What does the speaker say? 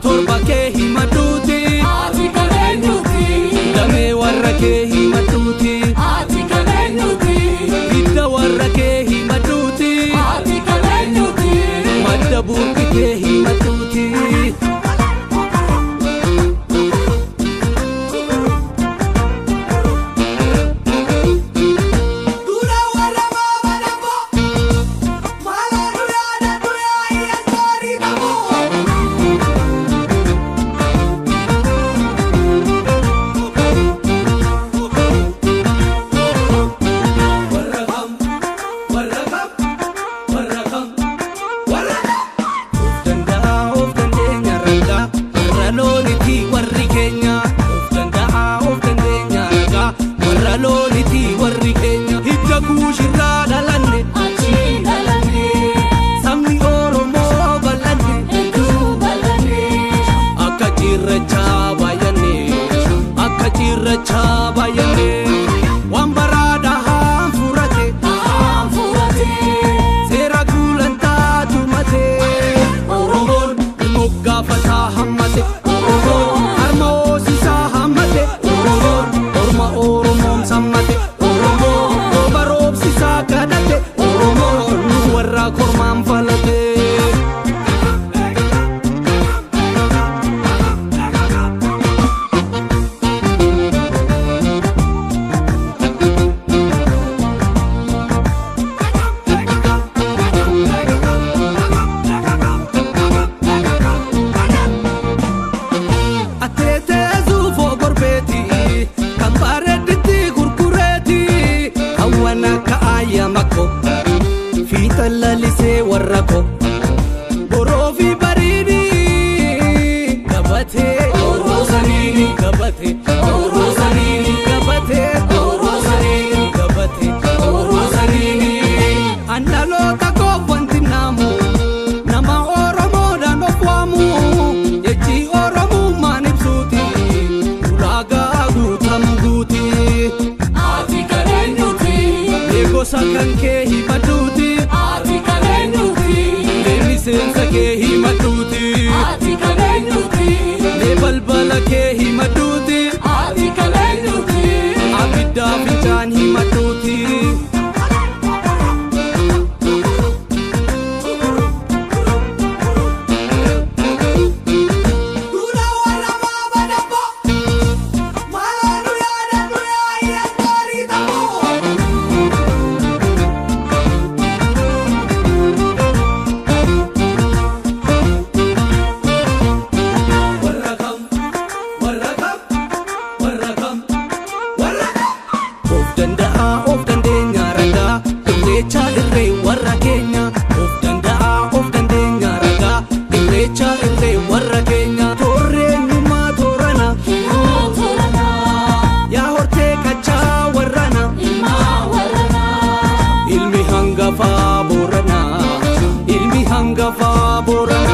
Torba kee himadhuuti. Ati kan eenyuti? Damee warra kee himadhuuti. Ati kan eenyuti? Hidda warra kee himadhuuti. Ati kan eenyuti? Madda burqitee himadhuuti. Dura warra maama maaloo nu yaadadhu yaa'ii asxaarii qabu. Warra kam, warra kam, warra kam, warra kam. Of danda'a of dandeenya ragaa warra loonitii warri keenya. Of danda'a of dandeenya ragaa warra loonitii warri keenya. Hidda kuushirraa dhalanne Achiin dhalanne. Sabni Oromoo bal'anne. Hedduu bal'anne. Akka cirrachaa baay'anne, akka cirrachaa baay'anne. Waan baraadha haan furate. Ahaan furate. Seera gulantaa tumate. Oromoon moggaafataa hammate. Oromoon harma hoosisaa hammate. Oromoon orma Oromoon sammate. Oromoon rooba roobsisaa kadhate. Oromoon nu warra kormaan falate. Ateetee zuufoo gorbeeti kan bareeditti gurgureeti hawwan akka ayyamakko fiixan lalisee warra ko boroo fi bariini gabatee Oroosaniini. Gabatee Oroosaniini. Gabatee Oroosaniini. Gabatee Oroosaniini. Andaloota koof wanti naamu nama Oromoodhaan of waamu jechi Oromummaan ibsuuti ulaagaa guutamu guuti. Ati kan eenyuti? Mee gosa kan kee himadhuuti. Ati kan eenyuti? Mee miseensa kee himadhuuti. Ati kan eenyuti? Mee balbala kee himadhuuti. Ati kan eenyuti? Abiddaa fincaan himadhuuti. Dura warra maama maaloo nu yaadadhu yaa'ii asxaarii qabu. Warra kam, warra kam, warra kam, warra kam. Of danda'a of dandeenya ragaa irreecha irree warra keenya. Of danda'a of dandeenya ragaa irreecha irree warra keenya. Toorri eenyummaa toorana. Ilmaa tooranaa. Yaa hortee kachaa warrana. Ilmaa warranaa. Ilmi hangafaa Booranaa, ilmi hangafaa Booranaa.